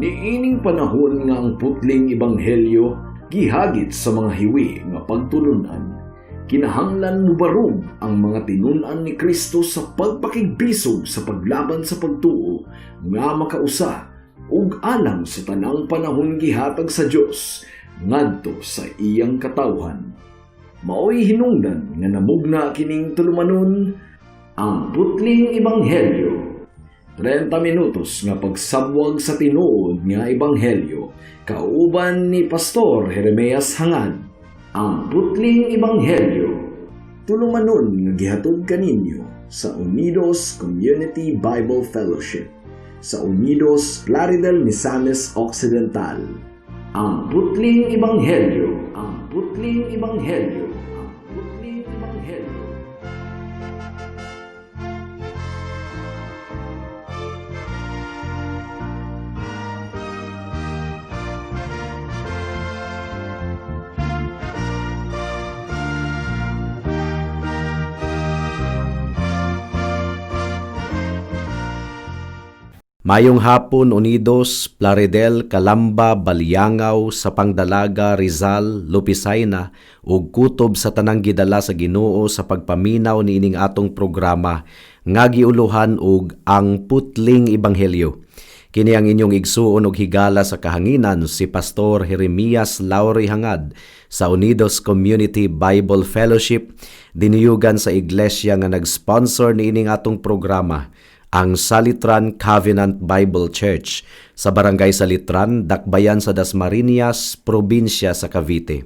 Niining panahon nga ang putling ebanghelyo gihagit sa mga hiwi nga pagtulunan, kinahanglan mubarog ang mga tinun-an ni Kristo sa pagpakigbisog sa paglaban sa pagtuo nga makausa ug alang sa tanang panahon gihatag sa Dios ngadto sa iyang katawhan. Maoy hinungdan nga namugna kining tulumanon, Ang Putling Ebanghelyo. 30 minutos nga pagsabwag sa tinuod nga ebanghelyo kauban ni Pastor Jeremias Hangad. Ang Putling Ebanghelyo. Tulumanon nga gihatod kaninyo sa Unidos Community Bible Fellowship sa Unidos, Plaridel, Misamis Occidental. Ang Putling Ebanghelyo. Ang Putling Ebanghelyo. Ang Putling Ebanghelyo. Mayong hapon, Unidos, Plaridel, Calamba, Baliangao, Sapang Dalaga, Rizal, Lopisayna ug kutob sa tanang gidala sa Ginoo sa pagpaminaw niining atong programa nga giuluhan og Ang Putling Ebanghelyo. Kini ang inyong igsuon og higala sa kahanginan, si Pastor Jeremias Lauri Hangad sa Unidos Community Bible Fellowship, dinuyugan sa iglesia nga nag-sponsor niining atong programa, ang Salitran Covenant Bible Church sa Barangay Salitran, Dakbayan sa Dasmariñas, probinsya sa Cavite.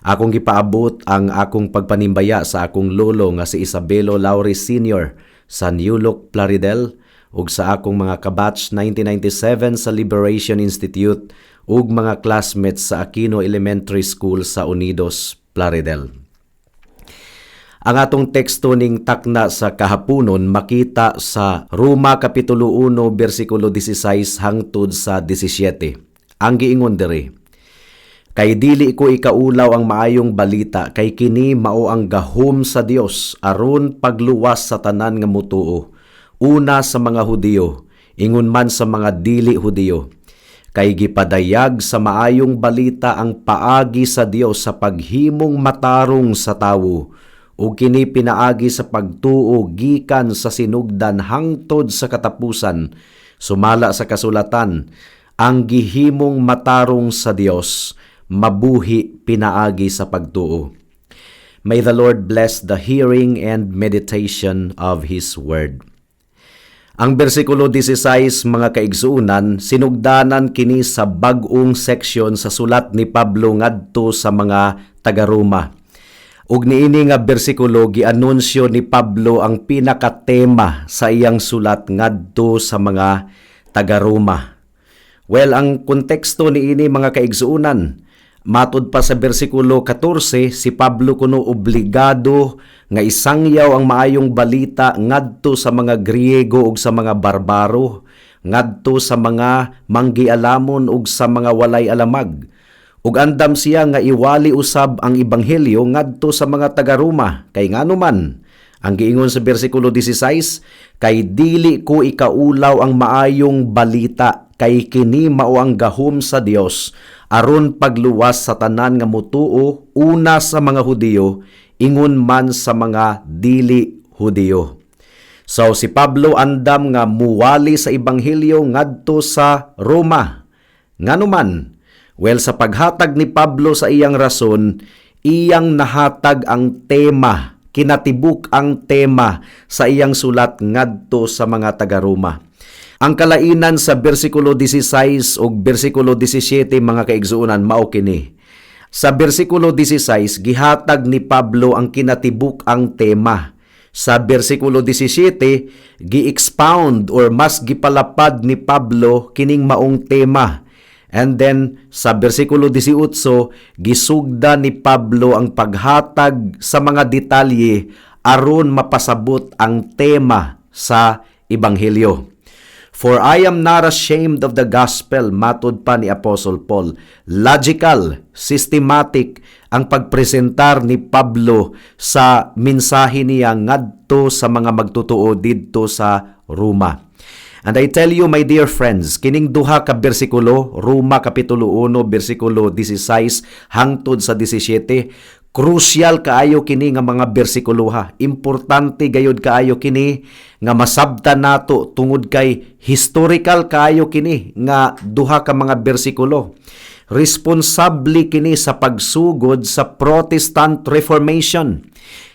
Akong gipaabot ang akong pagpanimbaya sa akong lolo nga si Isabelo Lauri Sr. sa New Look, Plaridel, ug sa akong mga kabatch 1997 sa Liberation Institute ug mga classmates sa Aquino Elementary School sa Unidos, Plaridel. Ang atong teksto ning takna sa kahaponon makita sa Roma Kapitulo 1 bersikulo 16 hangtod sa 17. Ang giingon diri: "Kay dili ko ikaulaw ang maayong balita, kay kini mao ang gahom sa Dios aron pagluwas sa tanan nga mutuo, una sa mga Hudiyo, ingon man sa mga dili Hudiyo. Kay gipadayag sa maayong balita ang paagi sa Dios sa paghimong matarong sa tawo, ug kini pinaagi sa pagtuo gikan sa sinugdan hangtod sa katapusan, sumala sa kasulatan, ang gihimong matarong sa Dios mabuhi pinaagi sa pagtuo." May the Lord bless the hearing and meditation of His Word. Ang bersikulo 16, mga kaigsuunan, sinugdanan kini sa bag-ong seksyon sa sulat ni Pablo ngadto sa mga taga-Roma. Ug niini nga bersikulo, gianunsyo ni Pablo ang pinakatema sa iyang sulat ngadto sa mga taga-Roma. Well, ang konteksto niini, mga kaigsuunan, matud pa sa bersikulo 14, si Pablo kuno obligado nga isangyaw ang maayong balita ngadto sa mga Griego ug sa mga barbaro, ngadto sa mga manggialamon ug sa mga walay alamag. Ug andam siya nga iwali usab ang ebanghelyo ngadto sa mga taga-Roma, kay ngano man ang giingon sa bersikulo 16, "Kay dili ko ikaulaw ang maayong balita, kay kini mao ang gahom sa Dios aron pagluwas sa tanan nga mutuo, una sa mga Hudiyo, ingon man sa mga dili Hudiyo." So si Pablo andam nga muwali sa ebanghelyo ngadto sa Roma. Ngano man? Well, sa paghatag ni Pablo sa iyang rason, iyang nahatag ang tema, kinatibuk ang tema sa iyang sulat ngadto sa mga taga-Roma. Ang kalainan sa bersikulo 16 ug bersikulo 17, mga kaigsuonan, mao kini. Sa bersikulo 16, gihatag ni Pablo ang kinatibuk ang tema. Sa bersikulo 17, gi-expound or mas gipalapad ni Pablo kining maong tema. And then sa bersikulo 18, gisugda ni Pablo ang paghatag sa mga detalye aron mapasabot ang tema sa ebanghelyo. "For I am not ashamed of the gospel," matud pa ni Apostle Paul. Logical, systematic ang pagpresentar ni Pablo sa mensahe niya ngadto sa mga magtotoo didto sa Roma. And I tell you, my dear friends, kining duha ka bersikulo, Roma kapitulo 1 bersikulo 16 hangtod sa 17, crucial kaayo kini nga mga bersikulo ha. Importante gayud kaayo kini nga masabtan nato tungod kay historical kaayo kini nga duha ka mga bersikulo. Responsable kini sa pagsugod sa Protestant Reformation.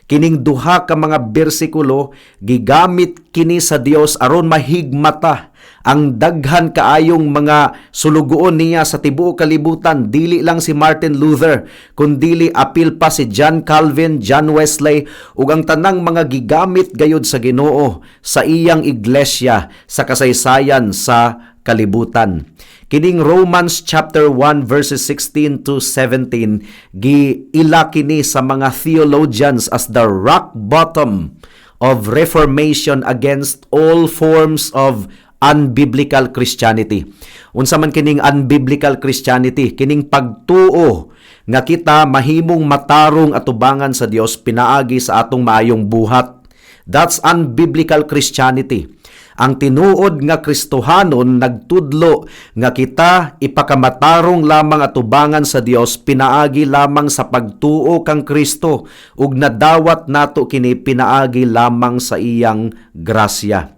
Kining duha ka mga bersikulo, gigamit kini sa Dios aron mahigmata ang daghan kaayong mga sulugoon niya sa tibuok kalibutan. Dili lang si Martin Luther, kundili apil pa si John Calvin, John Wesley ug ang tanang mga gigamit gayud sa Ginoo sa iyang iglesia sa kasaysayan sa kalibutan. Kining Romans chapter 1 verses 16 to 17, giila kini sa mga theologians as the rock bottom of reformation against all forms of unbiblical Christianity. Unsa man kining unbiblical Christianity? Kining pagtuo nga kita mahimong matarong atubangan sa Dios pinaagi sa atong maayong buhat. That's unbiblical Christianity. Ang tinuod nga Kristohanon nagtudlo nga kita ipakamatarong lamang atubangan sa Dios pinaagi lamang sa pagtuo kang Kristo ug nadawat nato kini pinaagi lamang sa iyang grasya.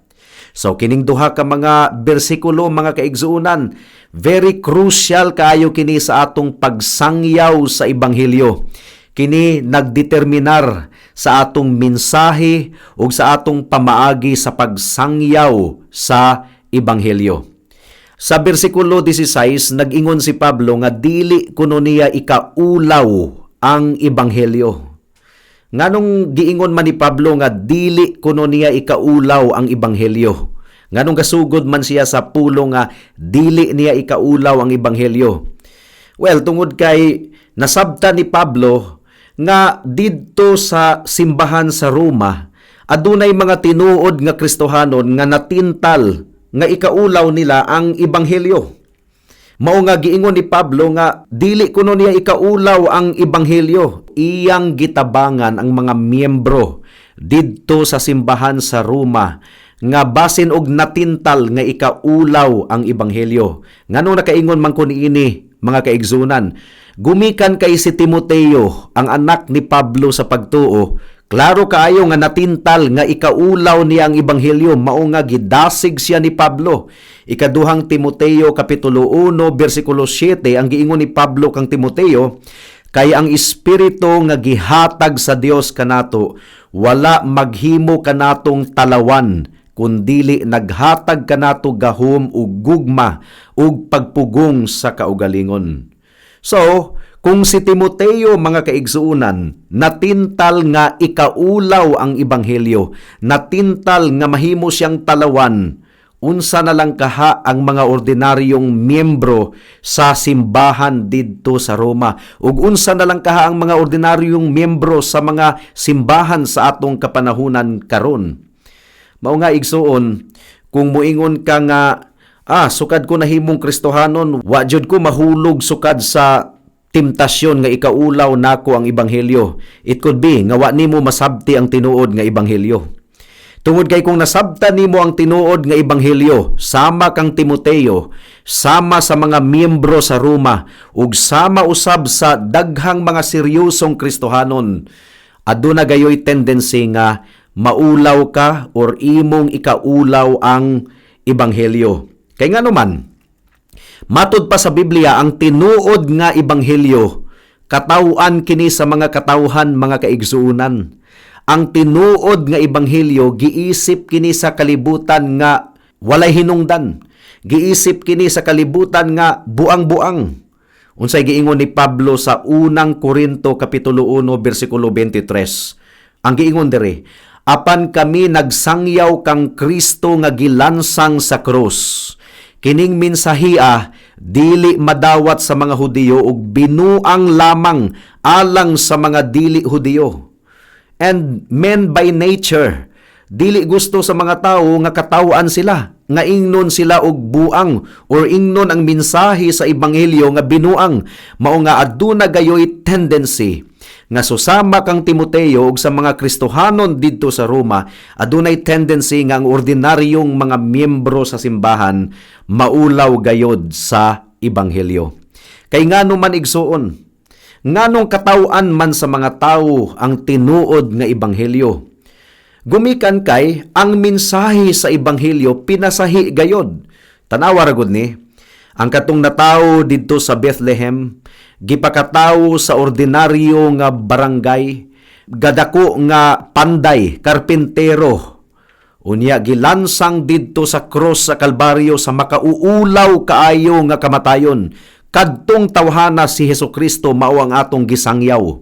So kining duha ka mga bersikulo, mga kaigsuonan, very crucial kaayo kini sa atong pagsangyaw sa ebanghelyo. Kini nagdeterminar sa atong mensahe ug sa atong pamaagi sa pagsangyaw sa ebanghelyo. Sa bersikulo 16, nag-ingon si Pablo nga dili kuno niya ikaulaw ang ebanghelyo. Nganong giingon man ni Pablo nga dili kuno niya ikaulaw ang ebanghelyo? Nganong gasugod man siya sa pulong nga dili niya ikaulaw ang ebanghelyo? Well, tungod kay nasabta ni Pablo nga didto sa simbahan sa Roma, adunay mga tinuod nga Kristohanon nga natintal nga ikaulaw nila ang ebanghelyo. Mao nga giingon ni Pablo nga dili kuno niya ikaulaw ang ebanghelyo. Iyang gitabangan ang mga miyembro didto sa simbahan sa Roma nga basin og natintal nga ikaulaw ang ebanghelyo. Ngano nakaingon man ko niini, mga kaigsuonan? Gumikan kay si Timoteo, ang anak ni Pablo sa pagtuo, klaro kaayo nga natintal nga ikaulaw niya ang ebanghelyo, mao nga gidasig siya ni Pablo. Ikaduhang Timoteo kapitulo 1 bersikulo 7, ang giingon ni Pablo kang Timoteo, "Kay ang espiritu nga gihatag sa Dios kanato wala maghimo kanatong talawan, kundili naghatag kanato gahom ug gugma ug pagpugong sa kaugalingon." So, kung si Timoteo, mga kaigsuunan, natintal nga ikaulaw ang ebanghelyo, natintal nga mahimo siyang talawan, unsa na lang kaha ang mga ordinaryong miyembro sa simbahan didto sa Roma ug unsa na lang kaha ang mga ordinaryong miyembro sa mga simbahan sa atong kapanahunan karon? Mao nga, igsuon, kung muingon ka nga, "Ah, sukad ko nahimong Kristohanon, wa jud ko mahulog sukad sa temptasyon nga ikaulaw nako ang ebanghelyo," it could be nga wa nimo masabti ang tinuod nga ebanghelyo. Tungod kay kung nasabtan nimo ang tinuod nga ebanghelyo, sama kang Timoteo, sama sa mga miyembro sa Roma, ug sama usab sa daghang mga seryosong Kristohanon, aduna gayoy tendency nga maulaw ka or imong ikaulaw ang ebanghelyo. Kay ngano man, matud pa sa Biblia, ang tinuod nga ebanghelyo, kataw-an kini sa mga katawhan, mga kaigsuonan. Ang tinuod nga ebanghelyo, giisip kini sa kalibutan nga walay hinungdan. Giisip kini sa kalibutan nga buang-buang. Unsay giingon ni Pablo sa Unang Korinto kapitulo 1 bersikulo 23? Ang giingon diri, "Apan kami nagsangyaw kang Kristo nga gilansang sa krus. Kining mensahia dili madawat sa mga Hudiyo ug binuang lamang alang sa mga dili Hudiyo." And men by nature, dili gusto sa mga tao nga kataw-an sila, nga ingnon sila og buang or ingnon ang mensahe sa ebanghelyo nga binuang. Mao nga aduna gayoy tendency Nga susama kang Timoteo ug sa mga Kristohanon didto sa Roma, adunay tendency nga ang ordinaryong mga miyembro sa simbahan maulaw gayod sa ebanghelyo. Kay ngano man, igsuon? Nganong kataw-an man sa mga tawo ang tinuod nga ebanghelyo? Gumikan kay ang mensahe sa ebanghelyo pinasahi gayod. Tanawa ra gud ni. Ang katong natawo didto sa Bethlehem, gipakatawo sa ordinaryo nga barangay, gadako nga panday, karpintero. Unya gilansang didto sa cross sa Kalbaryo sa makauulaw kaayo nga kamatayon. Kadtong tawhana, si Hesukristo, mao ang atong gisangyaw.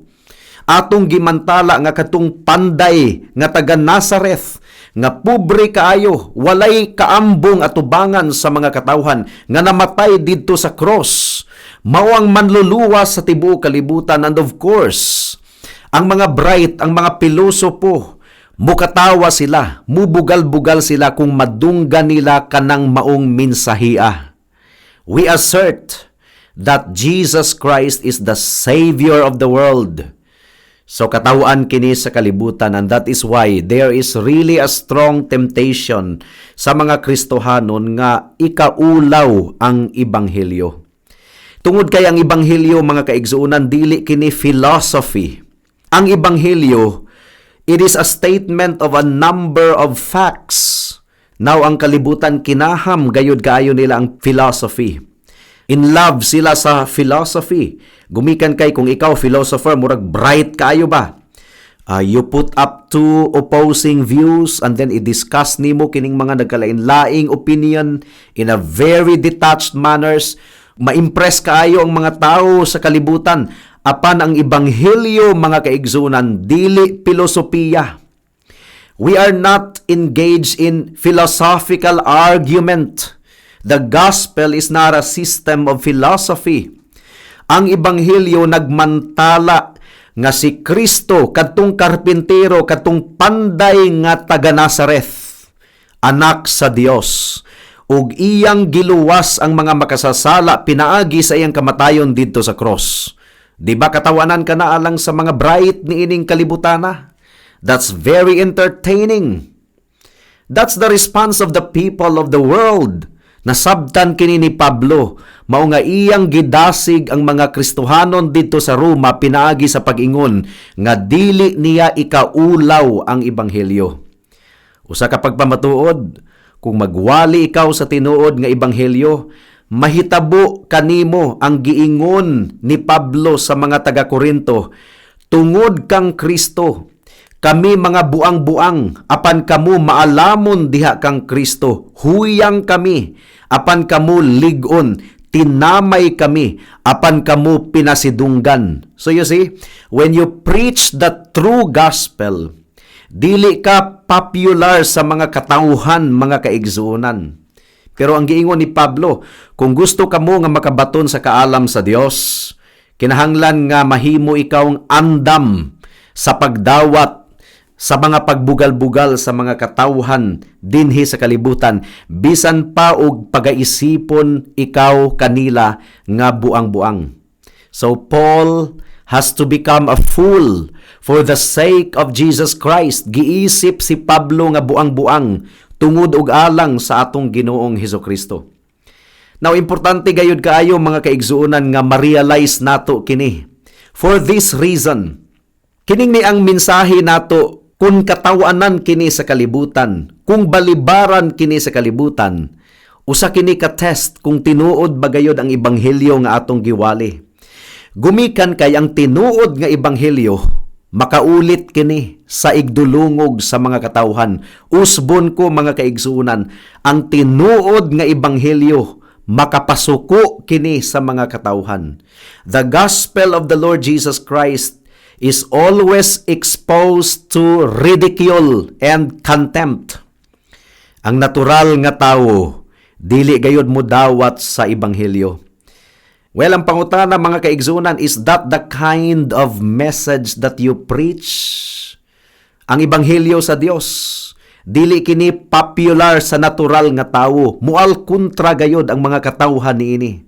Atong gimantala nga katong panday nga taga Nazareth nga pobre kaayo, walay kaambong atubangan sa mga katawhan, nga namatay didto sa cross, mao ang manluluwas sa tibuok kalibutan. And of course, ang mga bright, ang mga pilosopo, mukatawa sila, mubugal-bugal sila kung madunggan nila kanang maong minsahia. We assert that Jesus Christ is the Savior of the world. So kataw-an kini sa kalibutan, and that is why there is really a strong temptation sa mga Kristohanon nga ikaulaw ang ebanghelyo. Tungod kay ang ebanghelyo, mga kaigsuonan, dili kini philosophy. Ang ebanghelyo, it is a statement of a number of facts. Now, ang kalibutan, kinaham gayud kaayo nila ang philosophy. In love sila sa philosophy. Gumikan kay kung ikaw philosopher, murag bright kaayo ba? You put up two opposing views and then i-discuss nimo kining mga nagkalain-laing opinion in a very detached manners. Ma-impress kaayo ang mga tao sa kalibutan. Apan ang ebanghelyo, mga kaigsunan, dili pilosopiya. We are not engaged in philosophical argument. The gospel is not a system of philosophy. Ang ebanghelyo nagmantala nga si Kristo, kadtong karpintero, kadtong panday nga taga Nazareth, anak sa Dios ug iyang giluwas ang mga makasasala pinaagi sa iyang kamatayon didto sa cross. Di ba katawanan ka na alang sa mga bright niining kalibutana? That's very entertaining. That's the response of the people of the world. Nasabtan kini ni Pablo, mao nga iyang gidasig ang mga Kristohanon didto sa Roma pinaagi sa pag-ingon nga dili niya ikaulaw ang ebanghelyo. Usa ka pagpamatuod, kung magwali ikaw sa tinuod nga ebanghelyo, mahitabo kanimo ang giingon ni Pablo sa mga taga-Korinto, "Tungod kang Kristo, kami mga buang-buang, apan kamo maalamon diha kang Kristo. Huyang kami, apan kamo lig-on. Tinamay kami, apan kamo pinasidunggan." So you see, when you preach the true gospel, dili ka popular sa mga katauhan, mga kaigsuonan. Pero ang giingon ni Pablo, kung gusto kamo nga makabaton sa kaalam sa Dios, kinahanglan nga mahimo ikaw ang andam sa pagdawat sa mga pagbugal-bugal sa mga katawhan dinhi sa kalibutan, bisan pa og pagaisipon ikaw kanila nga buang-buang. So Paul has to become a fool for the sake of Jesus Christ. Giisip si Pablo nga buang-buang tungod og alang sa atong Ginoong Hesukristo. Now, importante gayud kaayo, mga kaigsuonan, nga ma-realize nato kini. For this reason, kining ni ang mensahe nato, kung katawanan kini sa kalibutan, kung balibaran kini sa kalibutan, usa kini ka test kung tinuod ba gayud ang ebanghelyo nga atong giwali. Gumikan kay ang tinuod nga ebanghelyo, makaulit kini sa igdulungog sa mga katawhan. Usbon ko, mga kaigsuonan, ang tinuod nga ebanghelyo, makapasuko kini sa mga katawhan. The gospel of the Lord Jesus Christ is always exposed to ridicule and contempt. Ang natural nga tawo dili gayud mo dawat sa ebanghelyo. Well, ang pangutana, mga kaigsunan, is that the kind of message that you preach? Ang ebanghelyo sa Dios, dili kini popular sa natural nga tawo. Mual kontra gayod ang mga katawhan niini.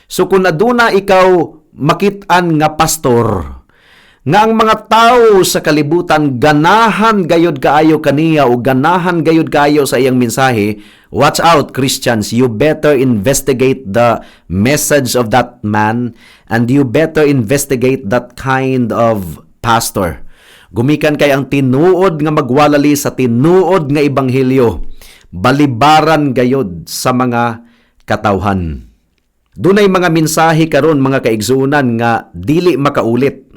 So kung aduna ikaw makit-an nga pastor nga Nga ang mga tao sa kalibutan ganahan gayod kaayo kaniya o ganahan gayod kaayo sa iyang mensahe, watch out, Christians, you better investigate the message of that man and you better investigate that kind of pastor. Gumikan kay ang tinuod nga magwalali sa tinuod nga ebanghelyo, balibaran gayod sa mga katawhan. Dunay mga mensahe karon, mga kaigsuonan, nga dili makaulit.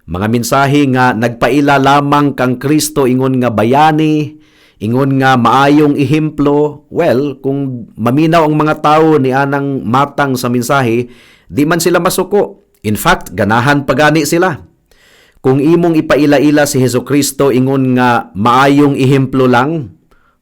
Mga mensahe nga nagpaila lamang kang Kristo ingon nga bayani, ingon nga maayong ehemplo. Well, kung maminaw ang mga tao ni anang matang sa mensahe, di man sila masuko. In fact, ganahan pagani sila. Kung imong ipaila-ila si Hesus Kristo ingon nga maayong ehemplo lang,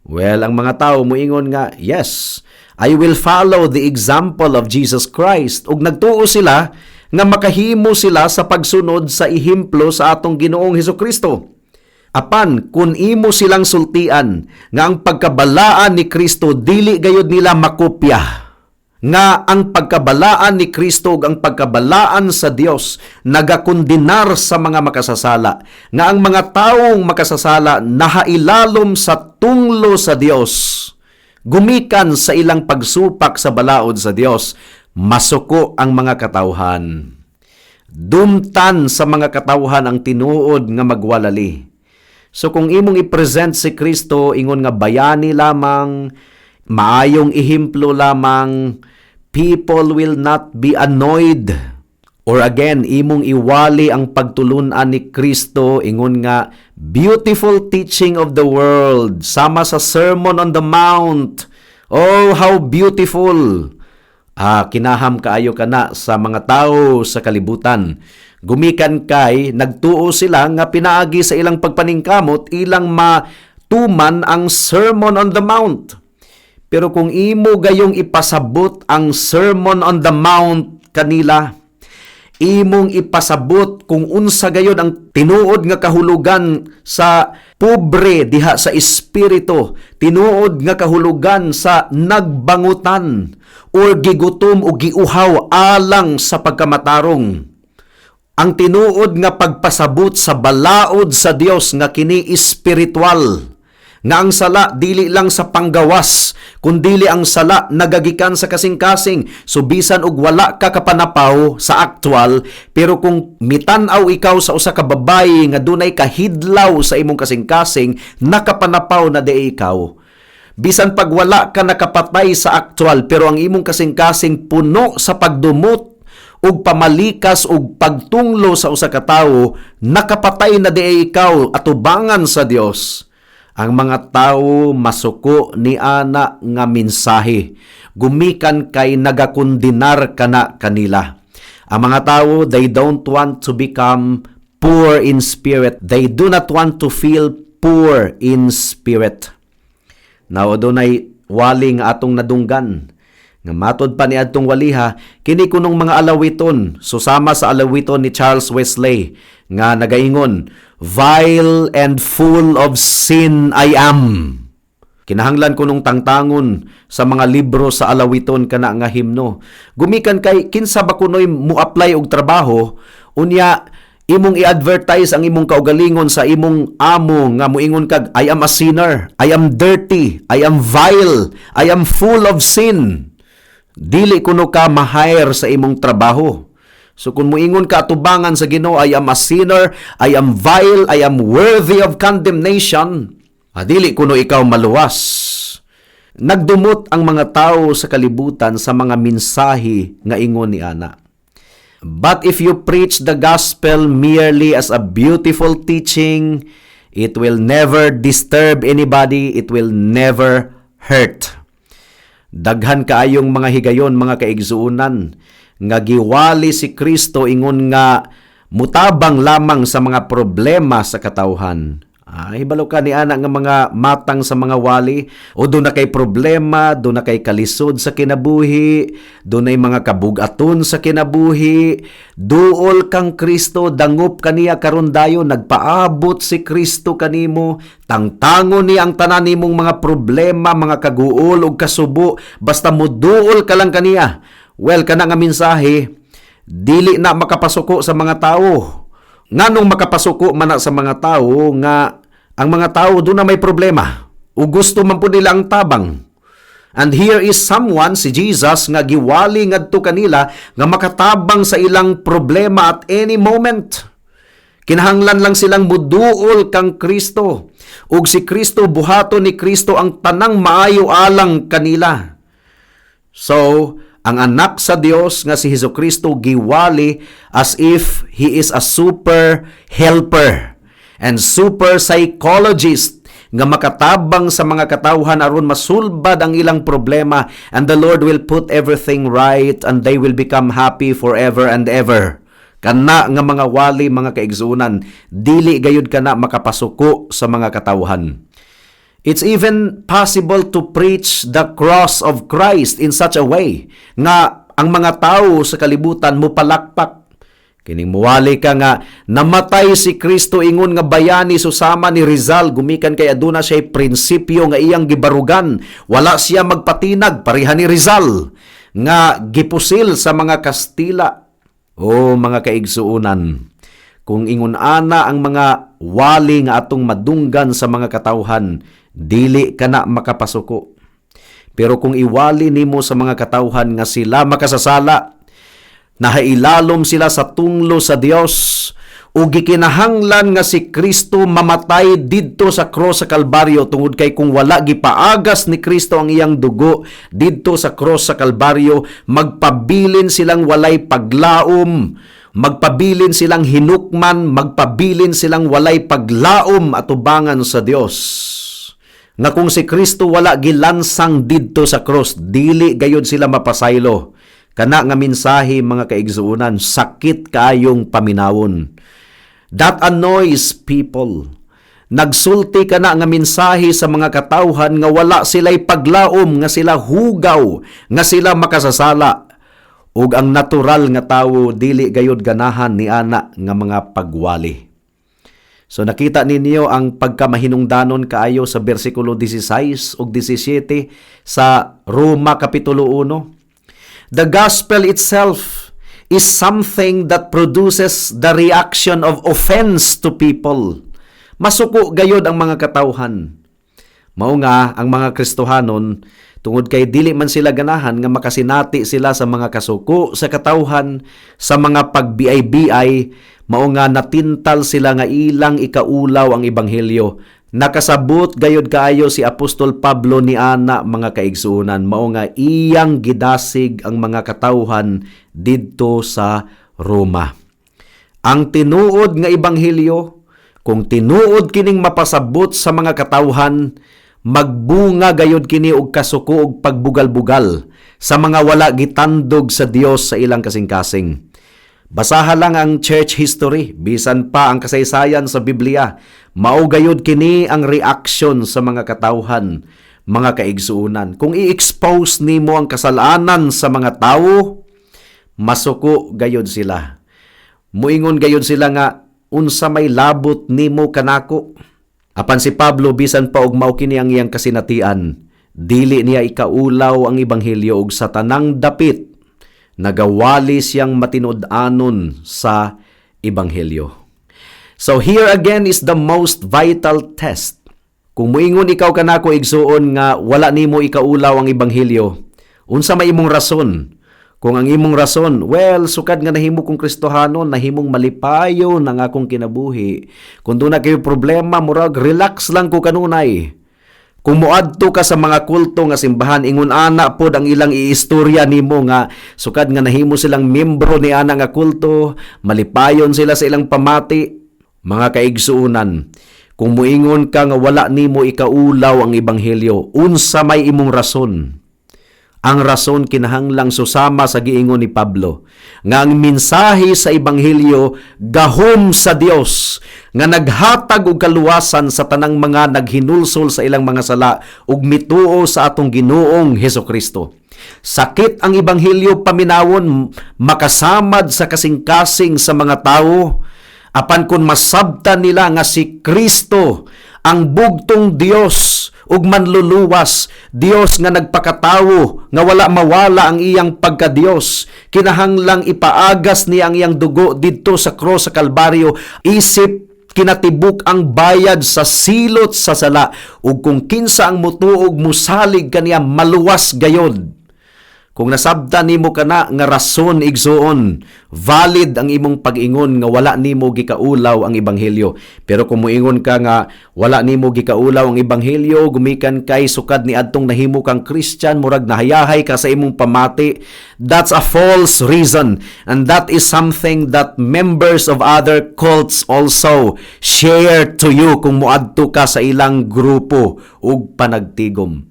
well, ang mga tao moingon nga, "Yes, I will follow the example of Jesus Christ." Ug nagtuo sila nga makahimo sila sa pagsunod sa ehemplo sa atong Ginoong Hesus Kristo. Apan kung imo silang sultian nga ang pagkabalaan ni Kristo dili gayud nila makopya, nga ang pagkabalaan ni Kristo ug ang pagkabalaan sa Dios nagakondenar sa mga makasasala, nga ang mga taong makasasala nahailalom sa tunglo sa Dios gumikan sa ilang pagsupak sa balaod sa Dios, masuko ang mga katawhan. Dumtan sa mga katawhan ang tinuod nga magwalali. So kung imong i-present si Kristo ingon nga bayani lamang, maayong ehemplo lamang, people will not be annoyed. Or again, imong iwali ang pagtulunan ni Kristo ingon nga beautiful teaching of the world, sama sa Sermon on the Mount. Oh, how beautiful! Kinaham kaayo kana sa mga tao sa kalibutan. Gumikan kay nagtuo sila nga pinaagi sa ilang pagpaningkamot ilang matuman ang Sermon on the Mount. Pero kung imo gayong ipasabot ang Sermon on the Mount kanila, imong ipasabot kung unsa gayon ang tinuod nga kahulugan sa pobre diha sa espiritu, tinuod nga kahulugan sa nagbangutan or gigutom o giuhaw alang sa pagkamatarong, ang tinuod nga pagpasabot sa balaod sa Dios nga kini espiritual, nga ang sala dili lang sa panggawas kundili ang sala nagagikan sa kasing-kasing. So bisan og wala ka kapanapaw sa actual, pero kung mitan-aw ikaw sa usa ka babayi nga dunay kahidlaw sa imong kasing-kasing, nakapanapaw na di ikaw. Bisan pag wala ka nakapatay sa actual, pero ang imong kasing-kasing puno sa pagdumot ug pamalikas ug pagtunglo sa usa ka tawo, nakapatay na di ikaw atubangan sa Dios. Ang mga tao masuko ni ana nga mensahe gumikan kay nagakondenar kana kanila. Ang mga tao, they don't want to become poor in spirit. They do not want to feel poor in spirit. Now, dunay wali nga atong nadunggan nga matod pa ni adtong waliha, kini kunong mga alawiton, susama sa alawiton ni Charles Wesley nga nagaingon, "Vile and full of sin I am." Kinahanglan kunong tangtangon sa mga libro sa alawiton kana nga himno. Gumikan kay kinsa ba kunoy mo-apply og trabaho, unya imong i-advertise ang imong kaugalingon sa imong amo nga moingon kag, "I am a sinner, I am dirty, I am vile, I am full of sin." Dili kuno ka ma-hire sa imong trabaho. So kung moingon ka atubangan sa Ginoo, "I am a sinner, I am vile, I am worthy of condemnation," dili kuno ikaw maluwas. Nagdumot ang mga tao sa kalibutan sa mga mensahe nga ingon ni ana. But if you preach the gospel merely as a beautiful teaching, it will never disturb anybody, it will never hurt. Daghan kaayong mga higayon, mga kaigsuonan, nga giwali si Kristo ingon nga mutabang lamang sa mga problema sa katawhan. Hibalo ka ni ana nga mga matang sa mga wali o duna kay problema, duna kay kalisod sa kinabuhi, dunay mga kabugaton sa kinabuhi, duol kang Kristo, dangop kaniya karon dayon, nagpaabot si Kristo kanimo, tangtangon niya ang tanan nimong mga problema, mga kaguol ug kasubo, basta muduol ka lang kaniya. Well, kana nga mensahe dili na makapasuko sa mga tao. Nganong makapasuko man na sa mga tao nga ang mga tao duna may problema o gusto man pud nila ang tabang? And here is someone, si Jesus, nga giwali ngadto kanila nga makatabang sa ilang problema at any moment. Kinahanglan lang silang muduol kang Kristo. Ug si Kristo, buhaton ni Kristo ang tanang maayo alang kanila. So, ang anak sa Dios nga si Hesus Kristo giwali as if he is a super helper and super psychologist nga makatabang sa mga katawhan aron masulbad ang ilang problema, and the Lord will put everything right and they will become happy forever and ever. Kana nga mga wali, mga kaigsuonan, dili gayud kana makapasuko sa mga katawhan. It's even possible to preach the cross of Christ in such a way nga ang mga tao sa kalibutan mo palakpak. Kining muwali ka nga namatay si Kristo ingon nga bayani susama ni Rizal gumikan kay aduna siya prinsipyo nga iyang gibarugan. Wala siya magpatinag pareha ni Rizal nga gipusil sa mga Kastila. O mga kaigsuonan, kung ingon ana ang mga wali nga atong madunggan sa mga katawhan, dili kana makapasuko. Pero kung iwali nimo sa mga katawhan nga sila makasasala, nahailalom sila sa tunglo sa Dios, ug gikinahanglan nga si Kristo mamatay didto sa cross sa Kalbaryo, tungod kay kung wala gipaagas ni Kristo ang iyang dugo didto sa cross sa Kalbaryo, magpabilin silang walay paglaom, magpabilin silang hinukman, magpabilin silang walay paglaom atubangan sa Dios. Nga kung si Kristo wala gilansang didto sa cross, dili gayud sila mapasaylo. Kana nga mensahe, mga kaigsuonan, sakit kaayong paminawon. That annoys people. Nagsulti kana nga mensahe sa mga katawhan nga wala sila'y paglaom, nga sila hugaw, nga sila makasasala. Ug ang natural nga tawo dili gayud ganahan ni ana nga mga pagwali. So nakita ninyo ang pagkamahinungdanon kaayo sa bersikulo 16 ug 17 sa Roma Kapitulo 1. The gospel itself is something that produces the reaction of offense to people. Masuko gayod ang mga katawhan. Mao nga ang mga Kristohanon, tungod kay dili man sila ganahan nga makasinati sila sa mga kasuko sa katawhan sa mga pagbiay-biay, mao nga natintal sila nga ilang ikaulaw ang ebanghelyo. Nakasabot gayod kaayo si Apostol Pablo ni ana, mga kaigsuonan, mao nga iyang gidasig ang mga katawhan didto sa Roma. Ang tinuod nga ebanghelyo, kung tinuod kining mapasabot sa mga katawhan, magbunga gayod kini og kasuko og pagbugal-bugal sa mga wala gitandog sa Dios sa ilang kasing-kasing. Basaha lang ang church history, bisan pa ang kasaysayan sa Biblia. Mao gayod kini ang reaction sa mga katawhan, mga kaigsuonan. Kung i-expose nimo ang kasalanan sa mga tawo, masuko gayod sila. Muingon gayod sila nga unsa may labot nimo kanako? Apan si Pablo, bisan pa og mao kini ang iyang kasinatian, dili niya ikaulaw ang ebanghelyo ug sa tanang dapit nagawali siyang matinud-anon sa ebanghelyo. So here again is the most vital test. Kung muingon ikaw kanako, igsuon, nga wala nimo ikaulaw ang ebanghelyo, unsa may imong rason? Kung ang imong rason, "Well, sukad nga nahimo kong Kristohanon, nahimong malipayon ang akong kinabuhi. Kung duna kayo problema, murag relax lang ko kanunay." Kung moadto ka sa mga kulto nga simbahan, ingon ana pod ang ilang iistorya nimo nga sukad nga nahimo silang membro ni ana nga kulto, malipayon sila sa ilang pamati. Mga kaigsuonan, kung muingon ka nga wala nimo ikaulaw ang ebanghelyo, unsa may imong rason? Ang rason kinahanglang susama sa giingon ni Pablo nga ang mensahe sa ebanghelyo gahom sa Dios nga naghatag og kaluwasan sa tanang mga naghinulsol sa ilang mga sala ug mituo sa atong Ginoong Hesukristo. Sakit ang ebanghelyo paminawon, makasamad sa kasing-kasing sa mga tawo, apan kung masabtan nila nga si Kristo ang bugtong Dios ug manluluwas, Dios nga nagpakatawo nga wala mawala ang iyang pagkadiyos. Kinahanglang ipaagas niya ang iyang dugo didto sa cross sa Kalbaryo isip kinatibuk ang bayad sa silot sa sala, ug kung kinsa ang mutuog musalig kaniya maluwas gayod. Kung nasabtan nimo kana nga rason, igsuon, valid ang imong pag-ingon nga wala nimo gikaulaw ang ebanghelyo. Pero kung moingon ka nga wala nimo gikaulaw ang ebanghelyo gumikan kay sukad ni adtong nahimo kang Christian, murag nahayahay ka sa imong pamati, that's a false reason, and that is something that members of other cults also share to you kung moadto ka sa ilang grupo ug panagtigom.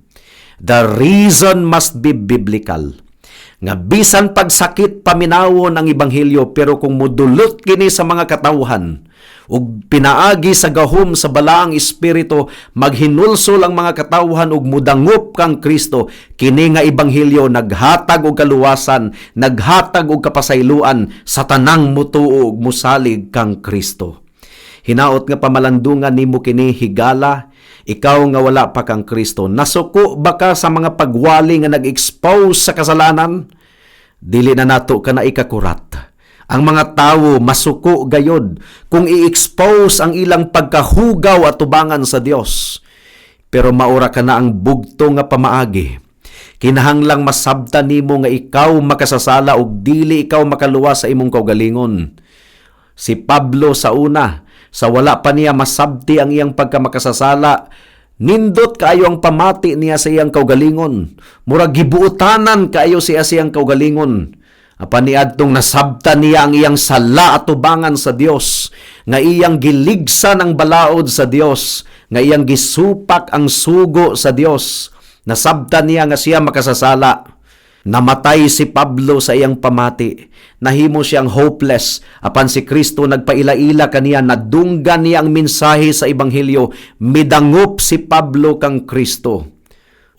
The reason must be biblical. Nga bisan pagsakit paminawon ang ebanghelyo, pero kung mudulot kini sa mga katawhan ug pinaagi sa gahom sa Balaang Espiritu maghinulsol ang mga katawhan ug mudangop kang Kristo, kini nga ebanghelyo naghatag og kaluwasan, naghatag og kapasayloan sa tanang mutuo ug musalig kang Kristo. Hinaot nga pamalandungan nimo kini higala, ikaw nga wala pa kang Kristo. Nasuko ba ka sa mga pagwali nga nag-expose sa kasalanan? Dili na nato ka na ikakurat. Ang mga tawo masuko gayod kung i-expose ang ilang pagkahugaw at tubangan sa Dios. Pero maura ka na ang bugto nga pamaagi. Kinahanglang masabtan nimo nga ikaw makasasala ug dili ikaw makaluwas sa imong kaugalingon. Si Pablo sa una, sa wala pa niya masabti ang iyang pagkamakasasala, nindot kaayo ang pamati niya sa iyang kaugalingon. Murag gibuotanan kaayo siya sa iyang kaugalingon. Apan niadtong nasabtan niya ang iyang sala at tubangan sa Dios, nga iyang giligsan ang balaod sa Dios, nga iyang gisupak ang sugo sa Dios. Nasabtan niya nga siya makasasala. Namatay si Pablo sa iyang pamati. Nahimo siyang hopeless. Apan si Kristo nagpaila-ila kaniya, nadunggan niya ang mensahe sa ebanghelyo. Midangop si Pablo kang Kristo.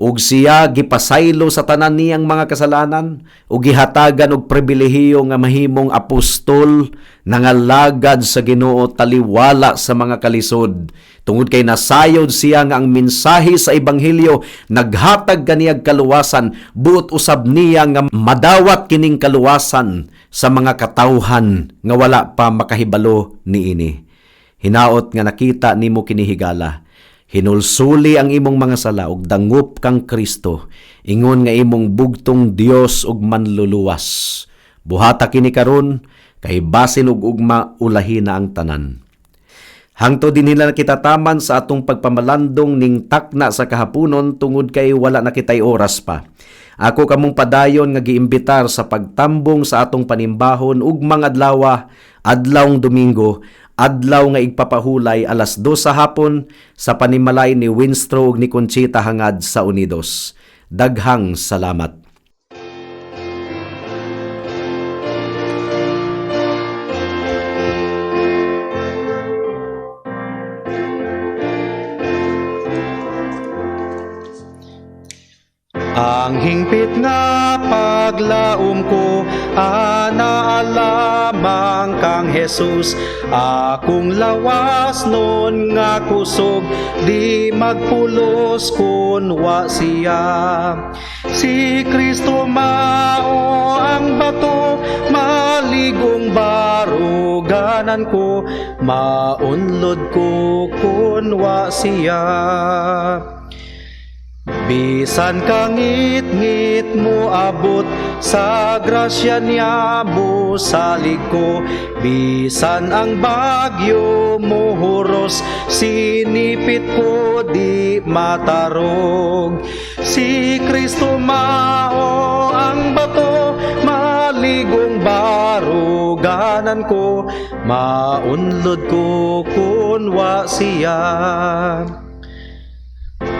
Ug siya gipasaylo sa tanan niyang mga kasalanan ug gihatagan og pribilehiyo nga mahimong apostol, nangalagad sa Ginoo taliwala sa mga kalisod. Tungod kay nasayod siya nga ang mensahe sa ebanghelyo naghatag kaniyag kaluwasan, buot usab niya nga madawat kining kaluwasan sa mga katawhan nga wala pa makahibalo niini. Hinaot nga nakita nimo kini higala. Hinulsuli ang imong mga sala ug dangup kang Kristo, ingon nga imong bugtong Dios ug manluluwas. Buhata kini karon kay basin ug ugma ulahi na ang tanan. Hangtod dinhi na kita taman sa atong pagpamalandong ning takna sa kahaponon tungod kay wala na kitay oras pa. Ako kamong padayon nga giimbitar sa pagtambong sa atong panimbahon ugmang adlawa, adlawng Domingo, adlaw nga igpapahulay 2:00 sa hapon sa panimalay ni Winstro ug ni Conchita Hangad sa Unidos. Daghang salamat. Ang hingpit nga paglaom ko, ana lamang kang Jesus. Akong lawas nun nga kusog, di magpulos kun wa siya. Si Kristo mao ang bato, maligong baruganan ko, maunlod ko kun wa siya. Bisan kangit-ngit mo abot, sa grasya niya mo salig ko. Bisan ang bagyo mo huros, sinipit ko di matarog. Si Kristo mao ang bato, maligong baruganan ko, maunlod ko kun wa siya.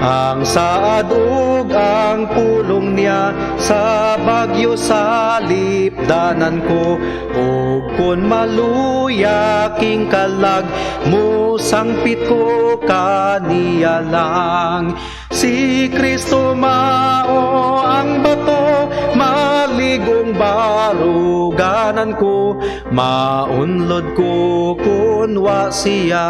Ang saad ug ang pulong niya sa bagyo sa lipdanan ko, ug kun maluya king kalag, musangpit ko kaniya lang. Si Kristo mao ang bato, maligong baruganan ko, maunlod ko kun wa siya.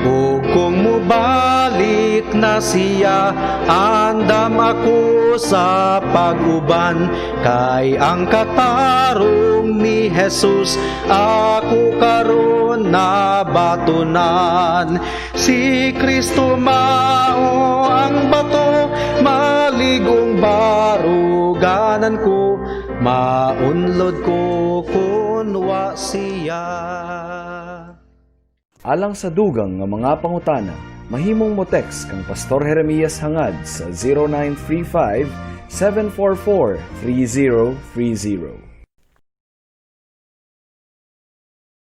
Ug Ug kung mubalik na siya, andam ako sa pag-uban, kay ang katarong ni Jesus ako karon nabatunan. Si Kristo mao ang bato, maligong baruganan ko, maunlod ko kun wa siya. Alang sa dugang nga mga pangutana, mahimong mo text kang Pastor Jeremias Hangad sa 0935 744 3030.